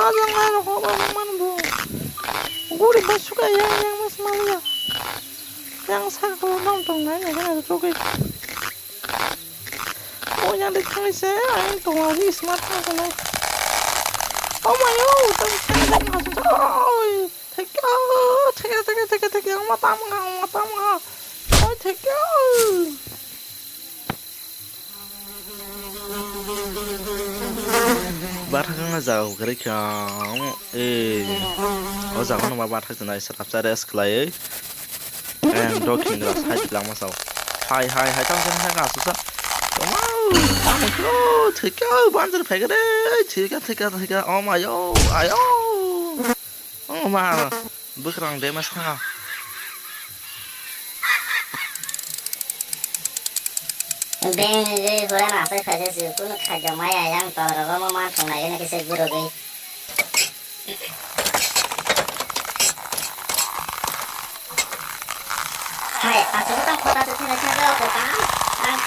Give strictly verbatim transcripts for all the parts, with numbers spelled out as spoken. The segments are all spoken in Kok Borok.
Ajang aro ko ba man bo. Guri ba suka yang yang mas maliya. Yang sa ko dong tong nai nai nai rogwi. O yang de thang se ang tong hi smart phone ko nai. Oh my oh, tang se. Oi, thekyo, thekyo, thekyo, thekyo, thekyo, ma tam nga, ma tam nga. Oi, thekyo. Bathakna jaga kwrwi kha, eh, o jaga no ma bathak jwnai, swrapsa rest khlaiwi. Ang dok hingra side langma sao. Hai, hai, hai, tamo khe hai asuksa. Tamo, tamo khe, oh, thikya, banjir phaiga de, thikya, thikya, thikya, oh my, oh, ayo. Oh ma, bwkrang de mas kha. Beng hwgwi hura nangchai phaisa se, kunu khajo maya yang tolrogo mo man thung nai gini kisa gurugwi. Hai, aswk tang khota se thena thena ko kam. Ang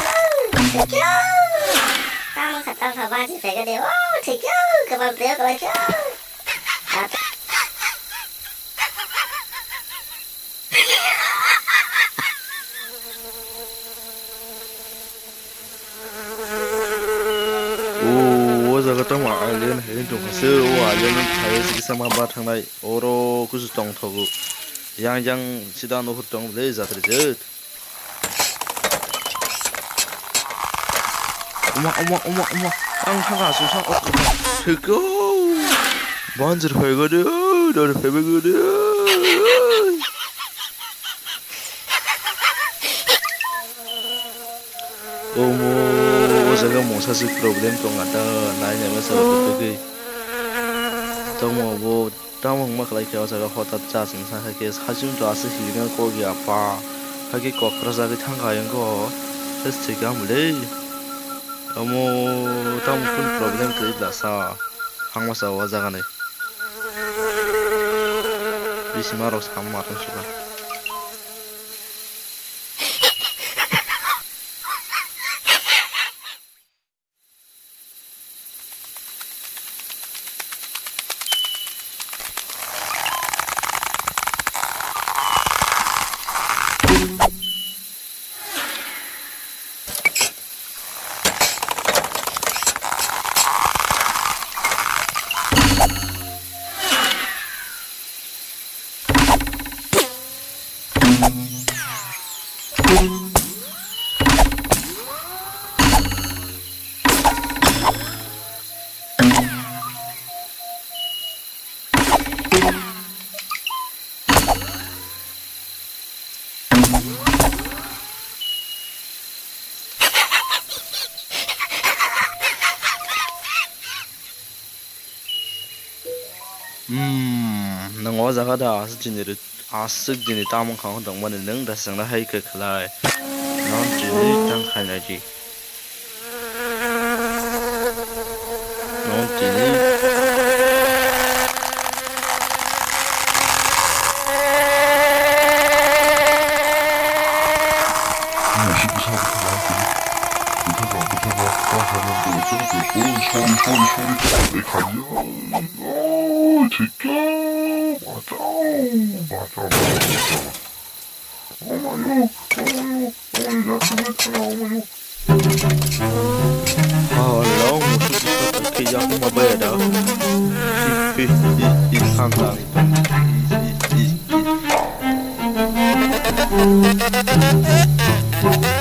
thikyo. Tamo khatam kha baji phaga de. Oh, thikyo. Kabam teo kabam kyo. O, o jaga tamo alien hai tongkha se, o alien hai se kisa ma ba thangnai, oro kusu tongthogo. Yang yang sida nuhur tong le jatri jet. Oma, oma, oma, oma. Ang thangka aswk sa, o, thikyo. Banjir phaigo de, oi, dori phaigo de, oi. Omo, o jaga mungsa se problem tong ata, nai nai ma sa tugui. Tamo bo, tamo wngma khlai khe o jaga hotat cha chwng sa khe, haching to aswk hilinga kok ya pa. Hakhe kok kwrwsagwi thangkha ayang ko, se thwikha mole. Omo, tamo kun problem kwrwi bla sa, hangma sa o jaga ni. Bisima rok sam ma tong suka. Hmm, nwng o jaga da aswk jini ri-, aswk jini tamo wngkha tongmani nwng da swngna hai khe khlai. Nwng tini tang khainai di. Nwng tini. Sorry, sorry, sorry. Oi, thikya. Bachao, bachao, bachao, bachao. Oh my God, oh my God, oh my God, oh my God. Oh, long musuh bisa pakai yang mau bayar dah. Ih, ih, ih, ih, hang, hang. Ih, ih, ih, ih.